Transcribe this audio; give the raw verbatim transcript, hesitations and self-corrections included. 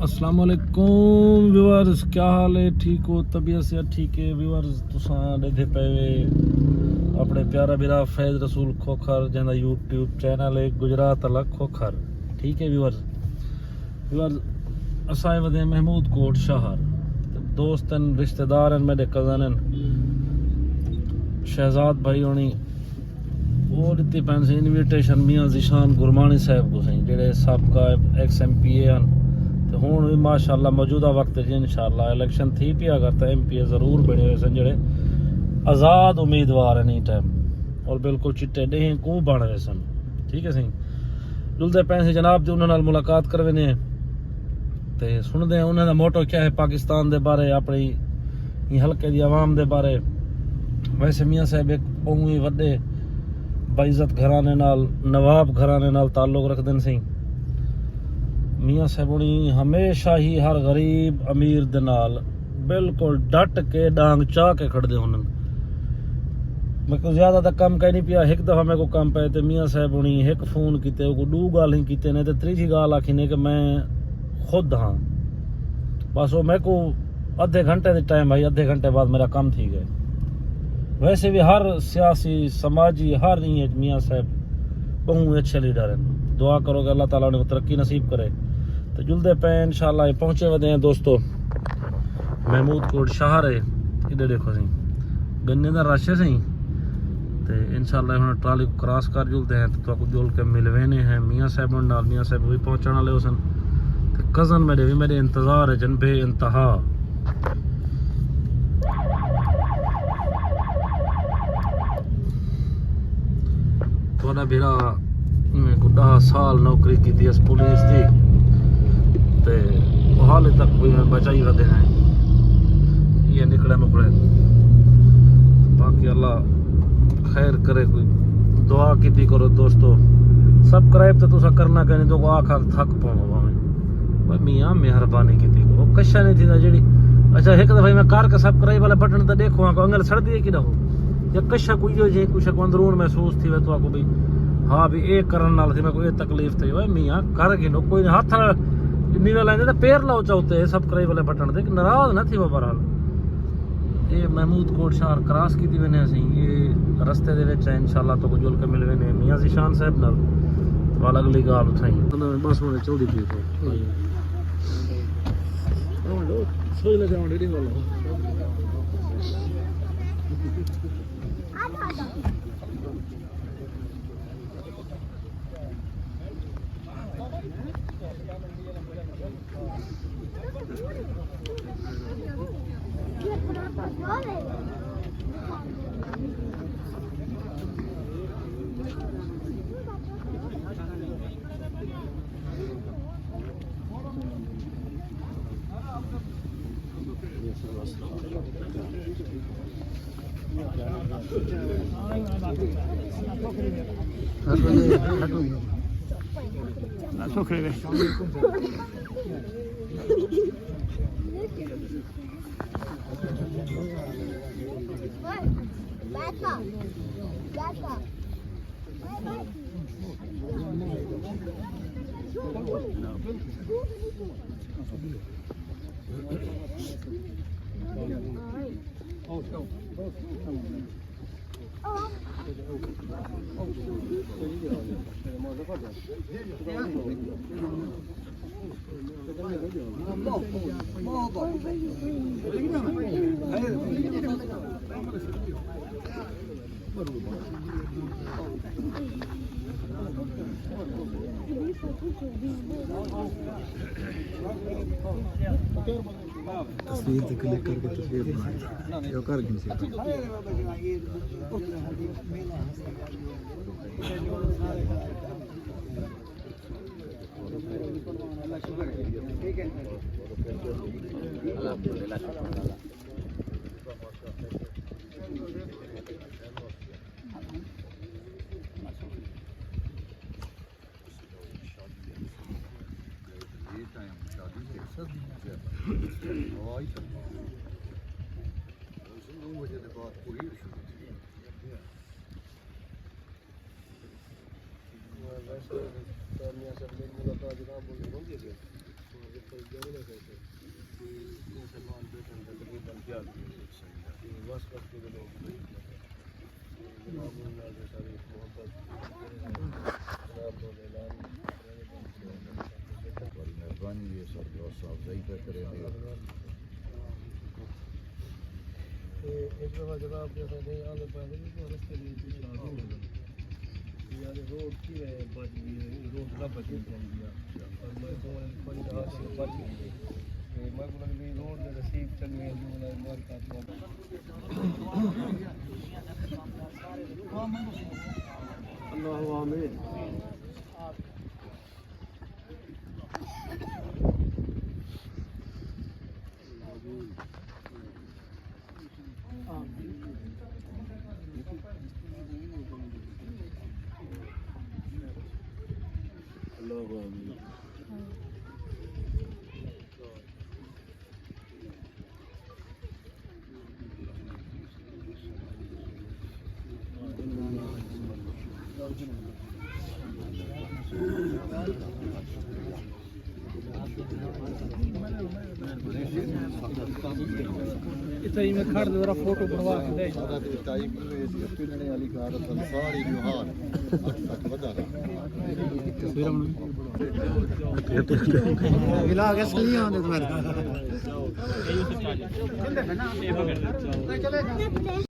السلام علیکم ویورز، کیا حال ہے؟ ٹھیک ہو؟ طبیعت صحت ٹھیک ہے؟ ویورز، تساں ݙیدھے پئے وے اپݨے پیارا بھرا فیض رسول کھوکھر، جیندا یوٹیوب چینل ہے گجرات والا کھوکھر۔ ٹھیک ہے ویورز، ویورز، اساں ودے محمود کوٹ شہر، تے دوست ہن، رشتہ دار ہن، میݙے کزن ہن، شہزاد بھائی ہوݨی، او ݙتی پئن سئیں انویٹیشن میاں ذیشان گرمانی صاحب کوں سئیں، جیڑھے سابقہ ایکس ایم پی اے ہن تے ہݨ وی ماشاءاللہ موجودہ وقت وچ انشاءاللہ الیکشن تھی پیا، اگر تاں ایم پی اے ضرور بݨے ویسن، جیڑھے آزاد امیدوار ہن ایں ٹائم، اور بالکل چٹے ݙینہہ کوں بݨ ویسن۔ ٹھیک ہے سئیں، ڄلدے پئے سئیں جناب تے انہاں نال ملاقات کرویندے ہیں تے سݨدے ہیں انہاں دا موٹو کیا ہے پاکستان دے بارے، اپݨی ایں حلقے دی عوام دے بارے۔ ویسے میاں صاحب ہک ٻہوں ہی وݙے باعزت گھرانے نال، نواب گھرانے نال تعلق رکھدن سئیں۔ میاں صاحب ہوݨی ہمیشہ ہی ہر غریب امیر دے نال بالکل ڈٹ کے ݙانگ چا کے کھڑدے ہوندن۔ میکوں زیادہ تاں کم کائنی پیا، ہک دفعہ میکوں کم پئے تے میاں صاحب ہوݨی ہک فون کیتے، اوکوں ݙو ڳالھیں کیتے نے تے تریجھی ڳالھ آکھی نے کہ میں خود ہاں۔ بس او میکوں ادھے گھنٹے دی ٹائم آئی، ادھے گھنٹے بعد میرا کم تھی ڳئے۔ ویسے وی ہر سیاسی، سماجی، ہر ایں اچ میاں صاحب ٻہوں اچھے لیڈر ہن۔ دعا کرو کہ اللہ تعالیٰ انہیں کوں ترقی نصیب کرے۔ تے ڄلدے پئے انشاءاللہ، اے پہنچے ودے ہیں دوستو۔ محمود کوٹ شہر ہے، ادھر دیکھو سئیں، گنے دا رش ہے سئیں۔ تے انشاءاللہ ہݨ ٹرالی کوں کراس کر ڄلدے ہیں تے تہاکوں ڄل کے ملوینے ہیں میاں صاحب نال۔ میاں صاحب وی پہنچݨ والے ہوسن تے کزن میݙے وی میݙے انتظار اچ ہن بے انتہا۔ تہاݙا بھرا میں کو ݙاہ سال نوکری کیتی اس پولیس دی، تے حال تک کوئی میں بچائی ودے ہیں، یہ نکڑے مکڑے۔ باقی اللہ خیر کرے، کوئی دعا کیتی کرو دوستو۔ سبسکرائب تے تساں کرنا کہیں، تو آکھ آکھ تھک پاؤں بھاویں۔ اوئے میاں مہربانی کیتی کرو، کشا نہیں تھیندا جیڑھی۔ اچھا، ہک دفعہ میں کر کے سبسکرائب والے بٹن تے ݙیکھو ہاں، کوئی انگل سڑدی ہے کہ نہ ہو، یا کشا کوئی ہو جائے، کچھ کو اندرون محسوس تھی وے تو کو بھی، ہاں بھی اے کرن نال تھی میں کوئی تکلیف تھی۔ اوئے میاں کر گھنو، کوئی ہتھ نیوے لیندے تے پیر لاؤ چاہتے سبسکرائب والے بٹن تے، ناراض نہ تھی وہ۔ بہرحال اے محمود کوٹ شہر کراس کیتی ویندے ہیں سئیں، اے رستے دے وچ ہے، انشاءاللہ تو کو جل کے مل ویندے ہیں میاں ذیشان صاحب نال۔ وال اگلی ڳالھ اتھائیں۔ بس ہݨ چلدی پئی ہے۔ سوئی لے جاوݨ ݙیݙی ڳالھ ہے۔ تصویر تے کلک کر کے تصویر بݨائی۔ یہ کر گھن سی۔ خاص کر کے لوگ جناب نال ساری محبت، جناب نال اعلان۔ تہاݙی مہربانی ہے سر، جو حوصلہ افزائی پیا کریندے ہو۔ تے ہک دفعہ جناب جیسا نہیں آندے پئے ہن، تو رستے دے وچ اشارہ ہو ڳیا۔ یار، روڈ کیویں بچ ڳئی ہے؟ روڈ نہ بچنی چاہیدی ہے۔ پر میں سوچ پنج دہ سال بچ ڳئی ہے۔ تے میں کوں لڳدی روڈ دے نصیب چنڳے ہیں، جو انہاں دی مبارکات۔ اللہ آمین۔ اللہ آمین۔ اتھے ہی میں کھڑ ذرا فوٹو بنوا کے دے۔ سارا تے ٹائم میں اس پننے والی کار ساری جو حال تک ودا رہا۔ تصویر ہم بلا کے سلی آندے تمہارے۔